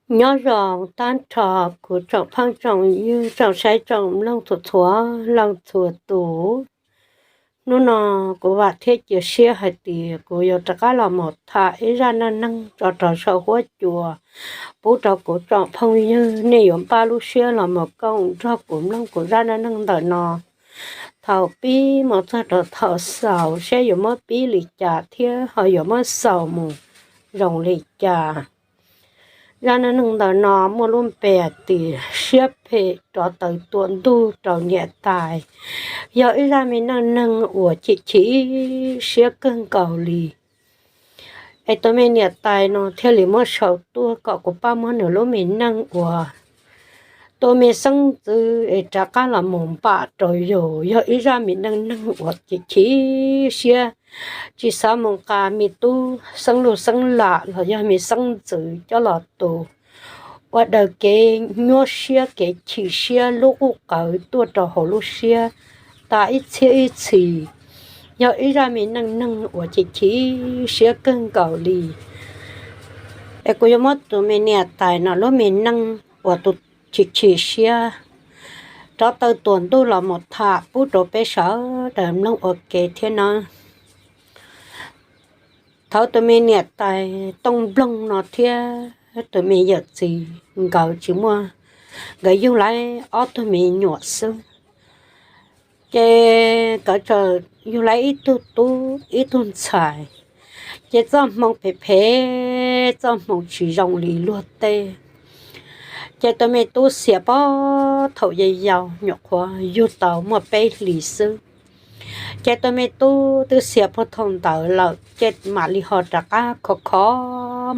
Nyob zoo tag nrho kuv tsoom phooj tsoom ywg tsoom saib tsoom mloog txhua txhua leej txhua tus. Hnub no kuv vam thiab cia siab hais tias kuv yuav rov qab los mus tham ib zaj neej neeg tso rau saum huab cua pub rau kuv tsoom phooj ywg, nej yuav npaj lub siab los mus koom nrog kuv mloog kuv zaj neej neeg ntawm no thaum pib mus txog rau thaum xaus, saib yuav muab pib li cas thiab ho yuav muab xaus mus zoo li cas. Zaj neej neeg ntawm no muaj lub npe hais tias siab phem rov taw tuam ntuj rau niam tais. Yog ib zaj me neej neeg uas chim chim siab kawg nkaus li. Es tus me niam tais no thiaj li muab sau tuaj kom kuv pab muab nws lub me neej uas tus me xeeb ntxwv es rov qab los mus npam rau yus. Yog ib zaj me neej neeg uas chim chim siab, tsis xav mus nqa me tub xeeb lug xeeb lam los yog me xeeb ntxwv coj los tu, ua daws kev nyuaj siab kev chim siab lub quj qawv tuaj rau hauv lub siab tas ib txhiab ib txhis. Yog ib zaj me neej neeg uas chim chim siab kawg nkaus li. Es kuv yuav muab tus me niam tais no lub me neej uas tus chim chim siab rov taw tuam ntuj los mus tham pub rau peb sawv daws mloog ua ke thiab nawb. Thaum tus me niam tais Tooj Nploog no thiab tus me yawm txiv nkawd tsis muaj, nkawd yug lawv ob tug me nyuam xwb. Ces nkawd txawm yug lawv ib tug tub ib tug ntxhais, ces txoj hmoo phem phem, txoj hmoo tsis zoo li luag tej. Ces tus me tub xiam puag thaum yau yau nyuam qhuav yug tau muaj peb hlis xwb. Ces tus me tub twb xiam puag thaum ntawd lawm ces mam li ho rov qab khov kho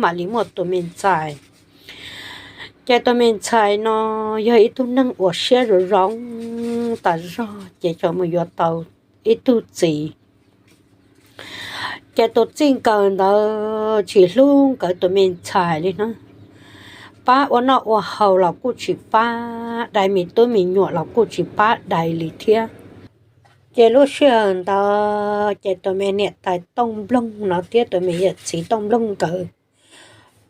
mam li muaj tus me ntxhais. Ces tus me ntxhais no yog ib tug neeg uas siab zoo zoo tas zog ces txawm mus yuav tau ib tug txiv. Ces tus txij nkawm ntawd tsis hlub nkawd tus me ntxhais li na, pab ua noj ua haus los kuj tsis pab, dai me tub me nyuam los kuj tsis pab dai li thiab. Ces lub sij hawm ntawd ces tus me niam tais Tooj Nploog no thiab tus me yawm txiv Tooj Nploog nkawd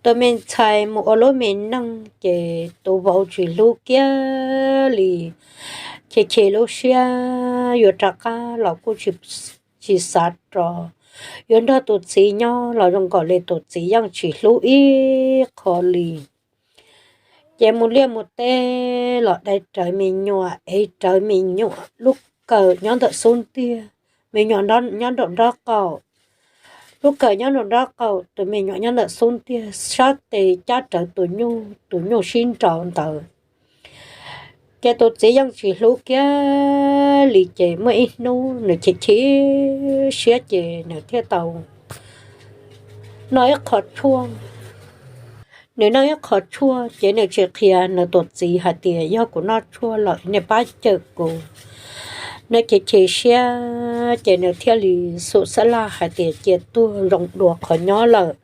tus me ntxhais mus ua lub me neej ces tus vauv tsis hlub kiag li, chim chim lub siab, yuav rov qab los kuj tsis xav rov, yuav nrog tus txiv nyob los zoo nkaus li tus txiv yeej tsis hlub ib qho li. Ces mus liaj mus teb los dai rawv me nyuam, ev rawv me nyuam, lub kawm nyob ntawm xub ntiag, me nyuam nyob nraum nraub qaum. Lub kawm nyob nraum nraub qaum, tus me nyuam nyob ntawm xub ntiag, sab tes cab rawv tus nyuj, tus nyuj sib nraus ntawd. Ces tus txiv yeej tsis hlub kiag li ces muaj ib hnub nws chim chim siab ces nws thiaj tau noj ib qho tshuaj. Nws noj ib qho tshuaj ces nws tsis qhia nws tus txiv hais tias yog kuv noj tshuaj lawm nej pab cawm kuv. Nws chim chim siab ces nws thiaj li xub xab laj hais tias cia tuag zoo dua qhov nyob lawm.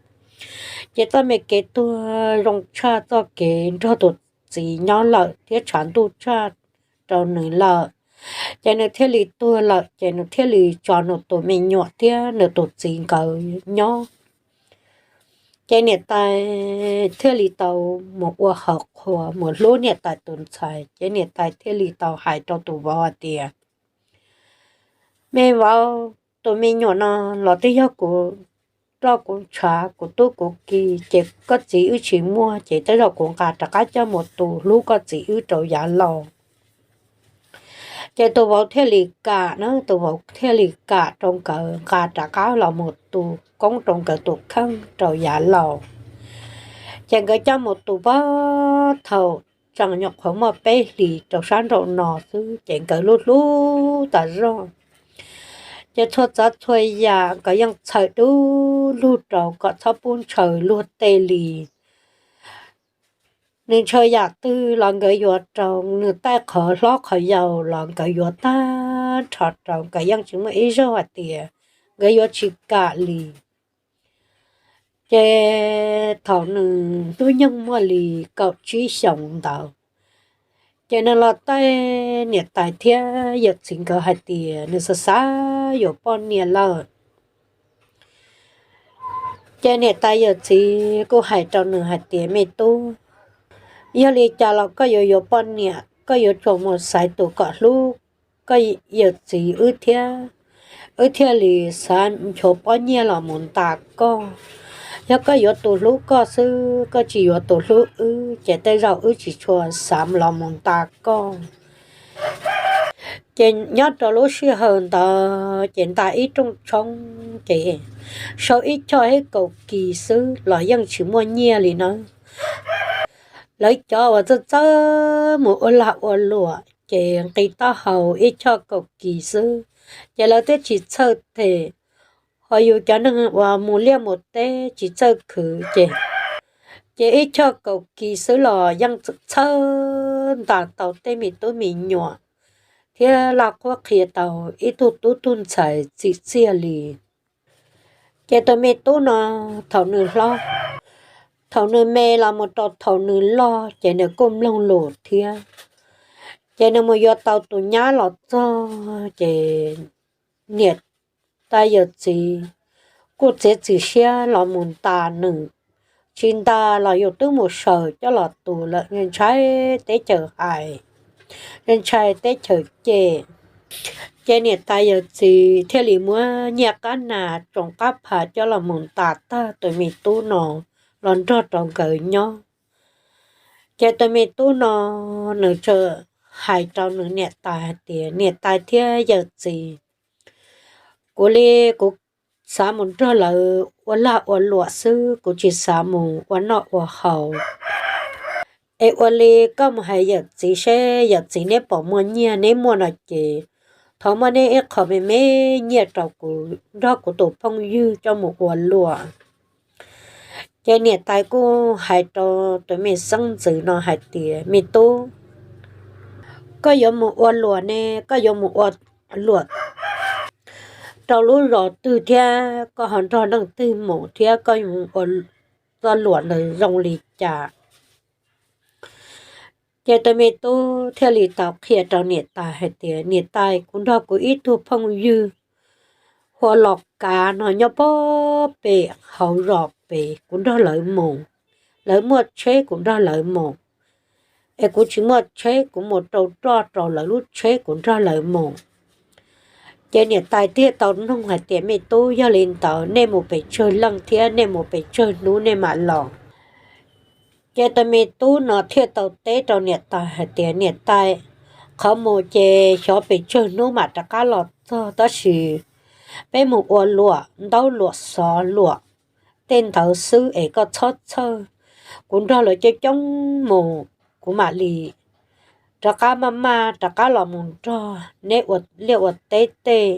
Ces txoj me kev tuag zoo tshaj txoj kev nrog tus txiv nyob lawm thiab tshav ntuj tshaj rau nws lawm. Ces nws thiaj li tuag lawm ces nws thiaj li tso nws tus me nyuam thiab nws tus txiv nkawd nyob. Ces niam tais thiaj li tau mus ua hauv qhua mus hlub niam tais tus ntxhais, ces niam tais thiaj li tau hais rau tus vauv hais tias, me vauv, tus me nyuam no los twb yog kuv roj kuv ntshav kuv tub kuv ki, ces koj txiv wb tsis muaj ces tej zaum kuv nqa rov qab coj mus tu hlub koj txiv wb rau yav laus. Ces tus vauv thiaj li kam na, tus vauv thiaj li kam rau nkawd nqa rov qab los mus tu koob rau nkawd tus kheej rau yav laus. Ces nkawd coj mus tu puag thaum tseem nyuam qhuav muaj peb hlis rau sab nraum no xwb ces nkawd hlub hlub tas zog. Ces txhua tsav txhua yam nkawd yeej txhawm dub lug rau kom txhob pub ntshaw luag tej li. Nws ntshaw yam twg los nkawd yuav rau, nws taij qhov hlob qhov yau los nkawd yuav tag nrho rau, nkawd yeej tsis muaj ib zaug hais tias nkawd yuav tsis kam li. Ces thaum nws hnub nyoog muaj li kaum tsib xyoos ntawd, ces nws los taij niam tais thiab yawm txiv nkawd hais tias nws xav xav yuav poj niam lawm. Ces niam tais yawm txiv kuj hais rau nws hais tias, me tub, Yog li cas los koj yuav yuav poj niam, koj yuav tsum mus xaiv tus kom hlub koj yawm txiv wb thiab, wb thiaj li xav nchuav pob nyiaj los mus ntas koj. Yog koj yuav tus hlub koj xwb, koj tsis yuav tus hlub wb, ces tej zaum wb tsis tshua xav los mus ntas koj. Ces nyob rau lub sij hawm ntawd ces ntas ib rooj tshoob ces sau ib choj hib kaum kis xwb los yeej tsis muaj nyiaj li nawb. Lawv cov uas txawj txawj mus ua lag ua luam ces nqis taub hau ib choj kaum kis xwb, ces lawv twb tsis txhawj them. Ho yus cov neeg uas mus liaj mus teb tsis txawj khwv ces, ces ib choj kaum kis xwb los yeej txhawj ntas tau tej me tub me nyuam thiab laj qhuab qhia tau ib tug tub tug ntxhais txim txiaj li. Ces tus me tub no, thaum nws hlob, thaum nws me los mus rau thaum nws loj ces nws kuj mloog lus thiab. Ces nws mus yuav tau tus nyab los txog ces niam tais yawm txiv kuj txiav txim siab los mus ntas nws. Tsis ntas los yus twb mus saws coj los tu lawm, ntshai teb chaws hais, ntshai teb chaws cem. Ces niam tais yawm txiv thiaj li muab nyiaj qab nas tsoom qab pha coj los mus ntas tag tus me tub no los nrog rau nkawd nyob. Ces tus me tub no nws txawm hais rau nws niam tais hais tias, niam tais thiab yawm txiv, kuv li kuv xav mus nrog lawv ua lag ua luam xwb, kuv tsis xav mus ua noj ua haus. Es ua li koj mus hais yawm txiv seb yawm txiv neb pom muaj nyiaj, neb muaj no ces thov muab neb ib qho me me nyiaj rau kuv nrog kuv tus phooj ywg coj mus ua luam. Ces niam tais kuj hais rau tus me xeeb ntxwv no hais tias, me tub, koj yuav mus ua luam ne, koj yuav mus ua luam rau lub zos twg thiab koj ho nrog leej twg mus thiab koj mus ua txoj luam ntawd zoo li cas? Ces tus me tub thiaj li tau qhia rau niam tais hais tias, niam tais, kuv nrog kuv ib tug phooj ywg hu ua Los Kav no nyob puag pem hauv zos pem, kuv nrog lawv mus. Lawv muaj tsheb kuv nrog lawv mus, es kuv tsis muaj tsheb, kuv mus rau roj rau lawv lub tsheb kuv nrog lawv mus. Ces niam tais thiaj tau noog hais tias, me tub, yog li ntawd nej mus pes tsawg leej thiab nej mus pes tsawg hnub nej mam los? Ces tus me tub no thiaj tau teb rau niam tais hais tias, niam tais, qhov mus ces xyov pes tsawg hnub mam rov qab los txog, tab sis peb mus ua luam ntaub luam xov luam tej ntawd xwb es koj txhob txhawj. Kuv nrog lawv coob coob mus, kuv mam li rov qab maj maj rov qab los mus nrog neb ua liaj ua teb tej.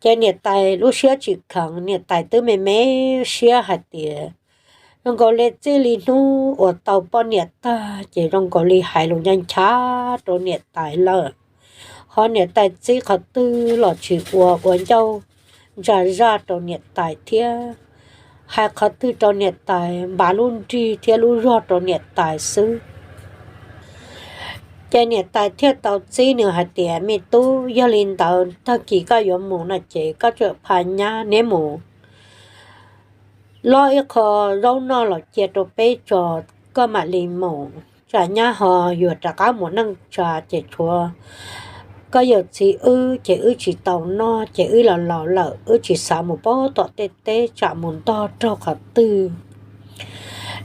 Ces niam tais lub siab tsis kheev, niam tais twb me me siab hais tias, zoo nkaus li txij li hnub uas tau poj niam tag ces zoo nkaus li hais lus ncha ncha rau niam tais lawm. Ho niam tais txib qhov twg los tsis ua, ua ncauj ntsa zaj rau niam tais thiab, hais qhov twg rau niam tais, npav lub nrig thiab lub zog rau niam tais xwb. Ces niam tais thiaj tau txib nws hais tias, me tub, yog li ntawd tag kis koj yuav mus no ces koj txawm pha nyab neb mus lob ib qho zaub noj los cia rau peb tso, koj mam li mus, tsam nyab ho yuav rov qab mus neej tsa ces tshuav koj yawm txiv wb ces wb tsis tau noj, ces wb los laus lawm, wb tsis xav mus pab tom tej teb, tsam mus ntog raug qhov twg.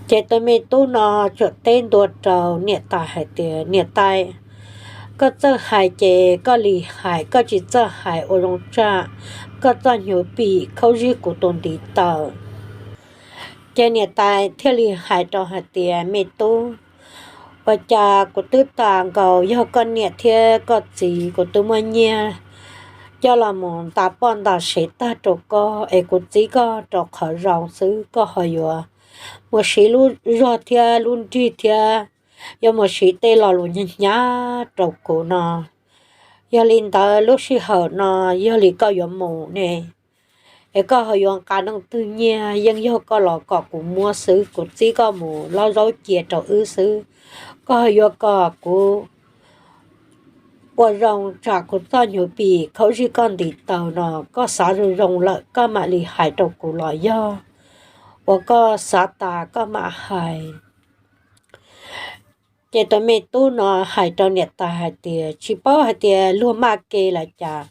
Ces tus me tub no txawm teb ntua rau niam tais hais tias, niam tais, koj txawj hais ces koj li hais, koj tsis txawj hais ua zoo tsam koj txoj hnyuv pim khaub zig kuv tus ntiv taw. Ces niam tais thiaj li hais rau hais tias, me tub, ua cas kuv twb tas nkaus yog koj niam thiab koj txiv, kuv twb muaj nyiaj coj los mus ntas poj ntas sev tag rau koj, es kuv txib koj rau qhov zoo xwb, koj ho yuav mus siv lub zog thiab lub nrig thiab yuav mus siv tej lo lus hnyav hnyav rau kuv no. Yog li ntawd lub sij hawm no yog li koj yuav mus ne, es koj ho yuav nqa leej twg nyiaj, yeej yog koj los kom kuv muab xwb, kuv txib koj mus lob zaub cia rau wb xwb. Koj ho yuav kom kuv ua zoo tsam kuv txoj hnyuv pim khaub zig koj ntiv taw no, koj xav zoo zoo lawm koj mam li hais rau kuv los yog uas koj xav tas koj mam hais? Ces tus me tub no hais rau niam tais hais tias tsis paub hais tias luag maj ke los cas,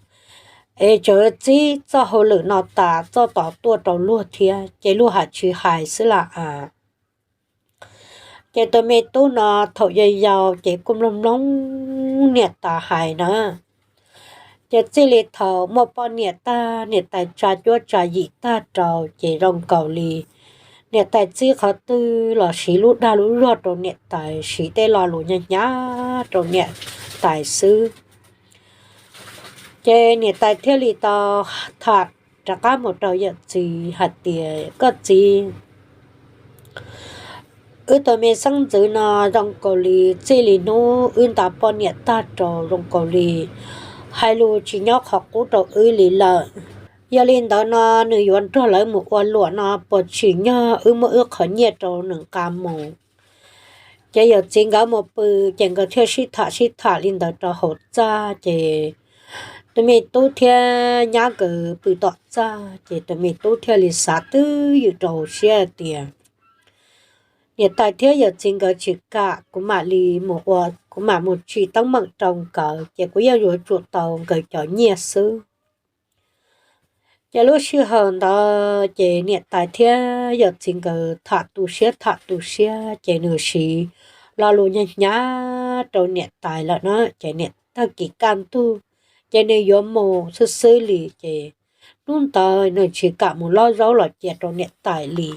es tseem txib txoj hauj lwm no tas txoj tom tuaj rau luag thiab ces luag ham tsis hais xwb las as. Ces tus me tub no thaum yau yau ces kuj mloog mloog niam tais hais na, ces txij li thaum muaj poj niam tag niam tais tsa cuab tsa yim tag rau ces zoo nkaus li niam tais txib qhov twg los siv lub dag lub zog rau niam tais, siv tej lo lus nyag hnyav rau niam tais xwb. Ces niam tais thiaj li tau tham rov qab mus rau yawm txiv hais tias koj txiv, wb tus me xeeb ntxwv no zoo nkaus li txij li hnub wb nta poj niam tag rau zoo nkaus li hais lus tsis nyob qhov qub rau wb li lawm. Yog li ntawd no nws yuav nrog lawv mus ua luam no puas tsim nyog wb muab wb qhov nyiaj rau nws nqa mus? Ces yawm txiv nkawd mus pw, ces nkawd thiaj sib tham sib tham li ntawd rau hauv txaj, ces tus me tub thiab nyab nkawd pw tom txaj, ces tus me tub thiaj li xav twb ywm rau hauv siab hais tias niam tais thiab yawm txiv nkawd tsis kam kuv mam li mus ua, kuv mam mus tsim teeb meem rau nkawd ces kuv yeej yuav tsum tau nkawd cov nyiaj xwb. Ces lub sij hawm ntawd ces niam tais thiab yawm txiv nkawd tham tu siab tham tu siab ces nws siv lo lus nyag hnyav rau niam tais lawm na, ces niam tag kis kaj ntug ces nws yuav mus xwb xwb li, ces hnub ntawd nws tsis kam mus lob zaub los cia rau niam tais li.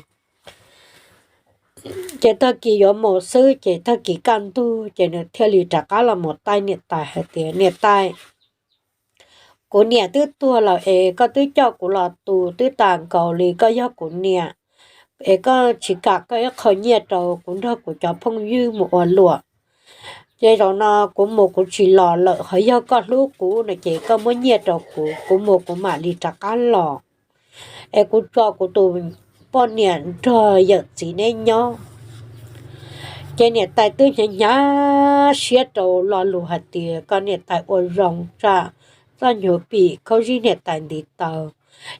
Ces tag kis yuav mus xwb ces tag kis kaj ntug ces nws thiaj li rov qab los mus taij niam tais hais tias niam tais, kuv niam twb tuag lawm es koj twb coj kuv los tu twb tas nkaus li koj yog kuv niam, es koj tsis kam koj ib qho nyiaj rau kuv nrog kuv cov phooj ywg mus ua luam. Ces zaum no kuv mus kuv tsis los lawm, ho yog koj hlub kuv no ces koj muab nyiaj rau kuv, kuv mus kuv mam li rov qab los, es kuv tso kuv tus poj niam nrog yawm txiv neb nyob. Ces niam tais twb hnyav hnyav siab rau lo lus hais tias kom niam tais ua zoo tsam txoj nyuag pim khaub zib niam tais ntiv taw.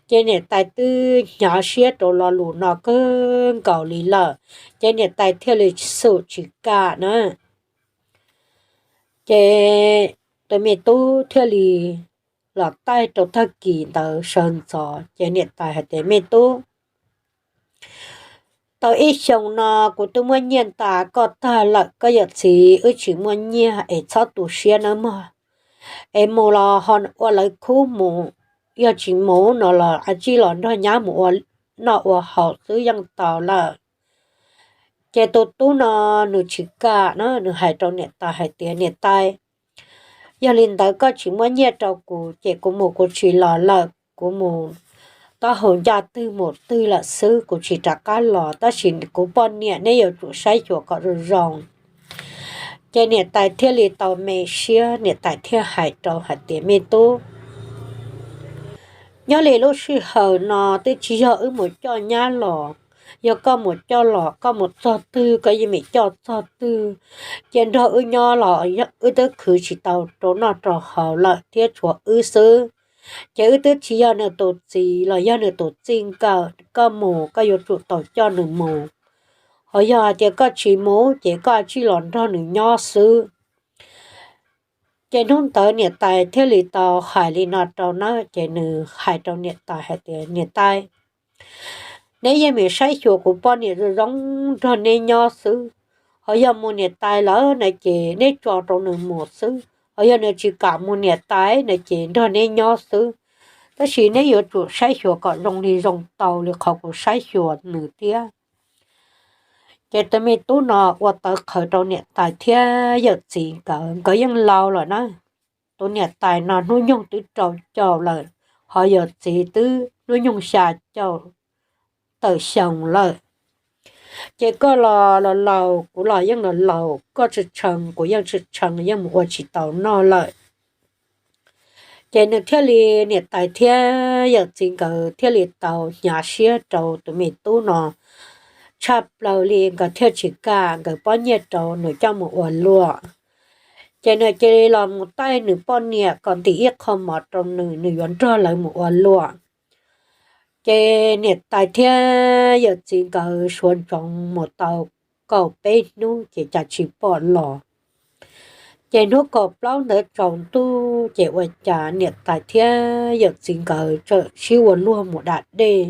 Ces niam tais twb hnyav siab rau lo lus no kawg nkaus li lawm, ces niam tais thiaj li xum tsis kam na. Ces tus me tub thiaj li los taij rau tag kis ntawd sawv ntxov ces niam tais hais tias me tub, tau ib xyoos no kuv twb muab nyiaj ntas koj tag lawm, koj yawm txiv wb tsis muaj nyiaj es txhob tu siab nawb mog. Es mus los ho ua lawv khub mus, yog tsis mus no los a tsij los nrog nyab mus ua noj ua haus xwb yeej tau lawm. Ces tus tub no nws tsis kam na, nws hais rau niam tais hais tias niam tais, yog li ntawd koj tsis muab nyiaj rau kuv ces kuv mus kuv tsis los lawm, kuv mus taub hau ncaj twg mus twg lawm xwb, kuv tsis rov qab los, tab sis kuv poj niam neb yuav tsum saib xyuas kom zoo zoo. Ces niam tais thiaj li tau me siab, niam tais thiaj hais rau hais tias me tub, nyob li lub sij hawm no twb tsis yog wb mus coj nyab los, yog koj mus coj los koj mus txog twg koj yeej meem coj txog twg, cia nrog wb nyob los wb twb khwv tsis tau rau noj rau haus lawm thiab tshuav wb xwb. Ces wb twb tsis yog nws tus txiv los yog nws tus txij nkawm, koj mus koj yuav tsum tau coj nws mus, ho yog hais tias koj tsis mus ces koj a tsij los nrog nws nyob xwb. Ces hnub ntawd niam tais thiaj li tau hais li no rau na, ces nws hais rau niam tais hais tias niam tais, neb yeej meem saib xyuas kuv poj niam zoo zoo nrog neb nyob xwb, ho yog mus niam tais lawm na ces neb tso rau nws mus xwb, ho yog nws tsis kam mus niam tais na ces nrog neb nyob xwb. Tab sis neb yuav tsum saib xyuas kom zoo li zoo tau li qhov kuv saib xyuas nws thiab. Ces tus me tub no ua tawv qhawv rau niam tais thiab yawm txiv nkawd, nkawd yeej laus lawm na. Tus niam tais no hnub nyoog twb rau caum lawm, ho yawm txiv twb hnub nyoog xya caum tawm xyoo lawm. Ces koj los los laus, kuv los yeej los laus, koj tshee tshee kuv yeej tshee tshee, yeej mus ua tsis tau noj lawm. Ces nws thiaj li, niam tais thiab yawm txiv nkawd thiaj li tau hnyav siab rau tus me tub no tshaj plaws li, nkawd thiaj tsis kam nkawd pob nyiaj rau nws coj mus ua luam. Ces nws cia li los mus taij nws poj niam kom ntim ib qho mov rau nws, nws yuav nrog lawv mus ua luam. Ces niam tais thiab yawm txiv nkawd suav ntsoov mus tau kaum peb hnub ces cas tsis pom los. Ces hnub kaum plaub ntawd tsaus ntuj ces ua cas niam tais thiab yawm txiv nkawd txawm sib ua luag mus da dej.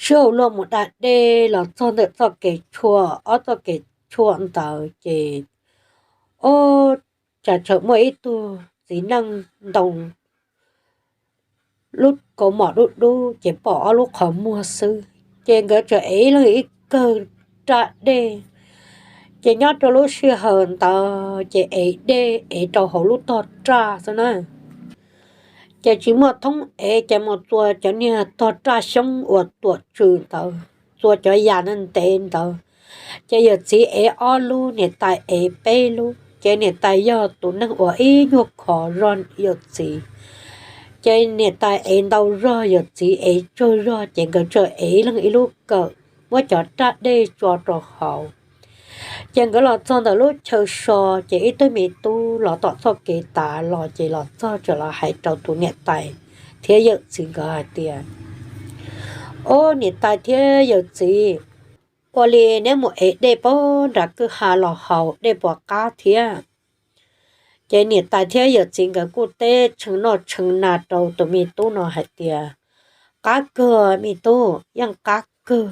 Sib ua luag mus da dej los txog ntawm txoj kev tshuam, ob txoj kev tshuam ntawd ces, o, cas txawm muaj ib tug txiv neej ntoo lub kaus mom dub dub ces pom ob lub qhov muag xwb, ces nkawd txawm ev ib leeg ib kawm raj dej. Ces nyob rau lub sij hawm ntawd ces ev dej ev rau hauv lub tog raj xwb na. Ces tsis muaj thoob ev, ces mus txua cov niag tog raj xyoob uas tuam tswm ntawd, txua cov yam ntev ntawd. Ces yawm txiv ev ob lub, niam tais ev peb lub, ces niam tais yog tus neeg uas ib nyuag khov zog yawm txiv. Ces niam tais ev ntau zog, yawm txiv ev tsawg zog, ces nkawd txawm ev ib leeg ib lub kawm, muab cov raj dej tso rau hauv. Ces nkawd los txog ntawm lub chaw so, ces ib tug me tub los tom txoj kev tav los, ces los txog txawm los hais rau tus niam tais thiab yawm txiv nkawd hais tias, Ob, niam tais thiab yawm txiv, ua li neb mus ev dej puag nram kwj ha los haus dej puas qab thiab? Ces niam tais thiab yawm txiv nkawd kuj teb tshee noj tshee na rau tus me tub no hais tias, Qab kawg me tub, yeej qab kawg.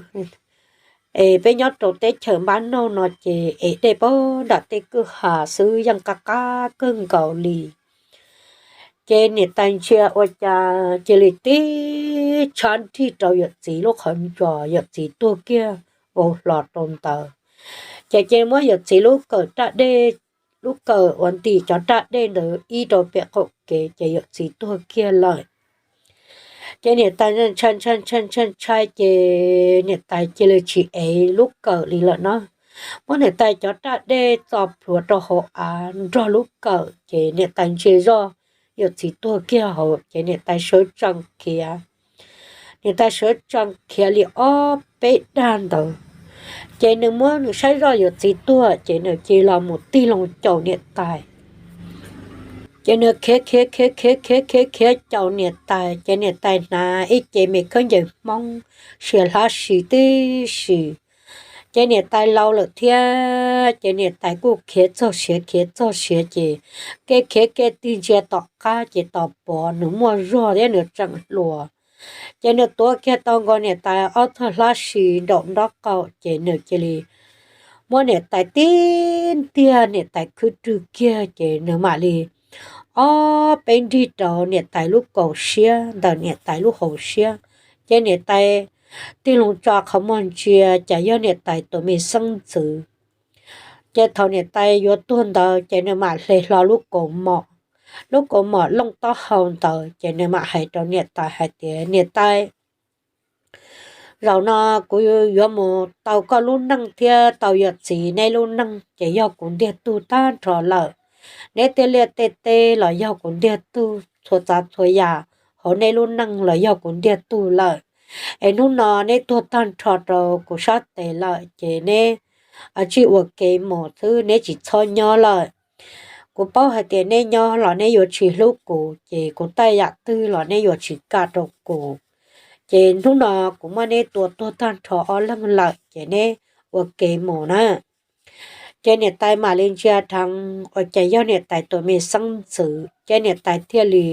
Es peb nyob rau teb chaws npab noj no ces ev dej puag nram tej kwj ha xwb yeej qab qab kawg nkaus li. Ces niam tais ntsia ua cas cia li tib tshab nrig rau yawm txiv lub qhov ncos, yawm txiv tuag kiag vau hlo rau ntawd. Ces cia li muab yawm txiv lub kawm raj dej, lub kawm uas ntim cov raj dej ntawd ib rau pem qaum kev, ces yawm txiv tuag kiag lawm. Ces niam tais ntshai ntshai ntshai ntshai ntshai, ces niam tais cia li tsis ev lub kawm li lawm no. Muab niam tais cov raj dej txo plhuav rau hauv av nrog lub kawm, ces niam tais ntsia zoj yawm txiv tuag kiag hauv, ces niam tais sawv tsees khiav. Niam tais sawv tsees khiav li ob peb dag ntawd, ces nws muab nws saib zoj yawm txiv tuag, ces nws cia li los mus tig loo caum niam tais. Ces nws khiav khiav khiav khiav khiav khiav khiav caum niam tais, ces niam tais hnav ib ce me khaub ncaws Hmoob, sia hlab si tib si. Ces niam tais laus lawm thiab, ces niam tais kuj khiav txog siav khiav txog siav, ces kev khiav kev tig ntsia tom qab, ces tos pov nws muaj zog thiab nws tseem hluas. Ces nws tuav kiag tau nkaus niam tais ob txog hlab si nraum nraub qaum, ces nws cia li muab niam tais tib ntiag, niam tais khwb rwg kiag, ces nws mam li ob peb nrig rau niam tais lub kaum siab ntawm niam tais lub hauv siab. Ces niam tais tig loo tso qhov muag ntsia, cas yog niam tais tus me xeeb ntxwv. Ces thaum niam tais yuav tuag ntawd, ces nws mam hle hlo lub kaus mom, lub kaus mom looj taub hau ntawd, ces nws mam hais rau niam tais hais tias, Niam tais, zaum no kuv yuav mus tau koj lub neej thiab tau yawm txiv neb lub neej, ces yog kuv ntiag tug tag nrho lawm. Neb tej liaj tej teb los yog kuv ntiag tug, txhua tsav txhua yam hauv neb lub neej los yog kuv ntiag tug lawm. Es hnub no neb tuag tag nrho rau kuv sab tes lawm, ces neb tsij ua ke mus xwb, neb tsis txhob nyob lawm. Kuv paub hais tias neb nyob los neb yuav tsis hlub kuv, ces kuv tej yam twg los neb yuav tsis kam rau kuv. Ces hnub no kuv muab neb tua tuag tag nrho ob leeg lawm, ces neb ua ke mus na. Ces niam tais mam li ntsia dheev ua cas yog niam tais tus me xeeb ntxwv, ces niam tais thiaj li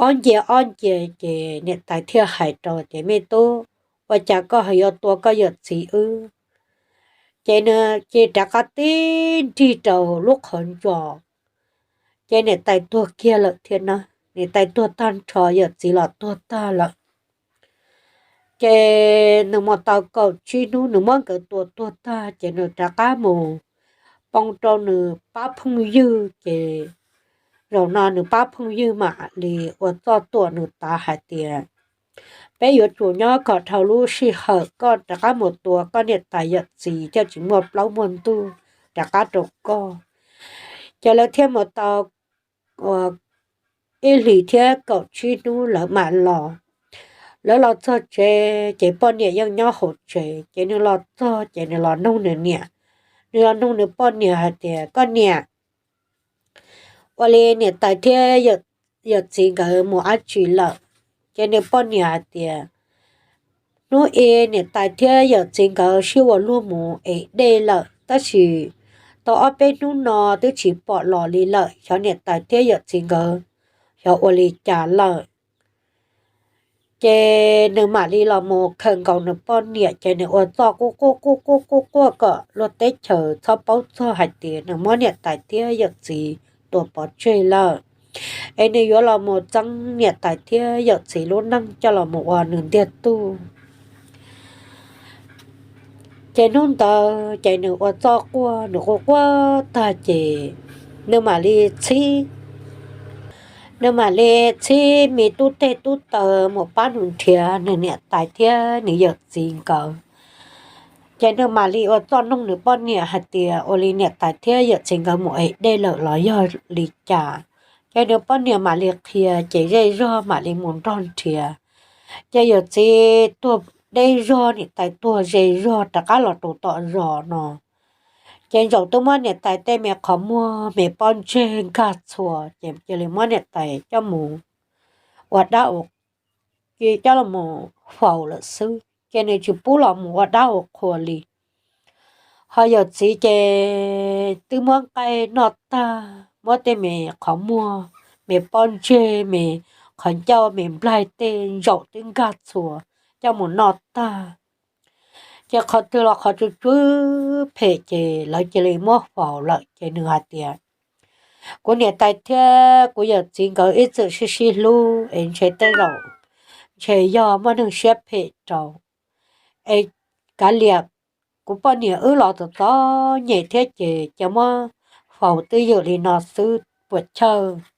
ob nce ob nce, ces niam tais thiaj hais rau tias, Me tub, ua cas koj ho yuav tua koj yawm txiv wb? Ces nws cia li rov qab tib nrig rau lub qhov ncos, ces niam tais tuag kiag lawm thiab na. Niam tais tuag tag nrho, yawm txiv los tuag tag lawm. Ces nws mus tau kaum tsib hnub, nws muab nkawd tua tuag tag, ces nws rov qab mus poob rau nws pab phooj ywg, ces zaum no nws pab phooj ywg mam li ua txoj tuam nws tav hais tias, Peb yuav tsum nyob kom dhau lub sij hawm koj rov qab mus tua koj niam tais yawm txiv thiaj tsis muaj plaub muaj ntug rov qab rau koj. Ces lawv thiaj mus tau ib hlis thiab kaum tsib hnub lawv mam los. Lawv los txog tsev, ces poj niam yeej nyob hauv tsev, ces nws los txog ces nws los nug nws niam, nws los nug nws poj niam hais tias, Koj niam, ua li niam tais thiab yawm txiv nkawd mus dab tsi lawm? Ces nws poj niam hais tias, Hnub i niam tais thiab yawm txiv nkawd sib ua luag mus ev dej lawm, tab sis tau ob peb hnub no twb tsis pom los li lawm, xyov niam tais thiab yawm txiv nkawd xyov ua li cas lawm. Ces nws mam li los mus khawm nkaus nws poj niam, ces nws ua txuj quaj quaj quaj quaj quaj quaj kom luag teb chaws txhob paub txog hais tias nws muab niam tais thiab yawm txiv tua pov tseg lawm, es nws yuav los mus txeeb niam tais thiab yawm txiv lub neej coj los mus ua nws ntiag tug. Ces hnub ntawd ces nws ua txuj quaj, nws quaj quaj tag ces nws mam li txhib, nws mam li txhib me tub teg tub taw mus pab nws nrhiav nws niam tais thiab nws yawm txiv nkawd. Ces nws mam li ua txuj noog nws poj niam hais tias ua li niam tais thiab yawm txiv nkawd mus ev dej lawm los yog li cas. Ces nws poj niam mam li qhia, ces zej zog mam li mus nrog nrhiav. Ces yawm txiv tuag deb zog, niam tais tuag ze zog rov qab los rau tom zos no. Ces ntsaum twb muab niam tais tej me qhov muag me pob ntseg nkag txhua, ces cia li muab niam tais coj mus ua dab ua, coj los faus lawm xwb, ces nws tsis pub los mus ua dab ua qhua li. Ho yawm txiv ces twb muab nqaij noj tag, muab tej me qhov muag, me pob ntseg, me qhov ncauj, me nplaig tej ntsaum twb nkag txhua coj mus noj tag. Ces qhov twg los qhov tsuj tsuj phem ces lawv cia li muab faus lawm. Ces nws hais tias, kuv niam tais thiab kuv yawm txiv nkawd ib txwm sib sib hlub es ntshe tej zaum ntshe yog muaj neeg siab phem rau, es kav liam, kuv poj niam wb los txom txom nyem thiab ces cia muab faus twj ywm li no xwb puas chawj.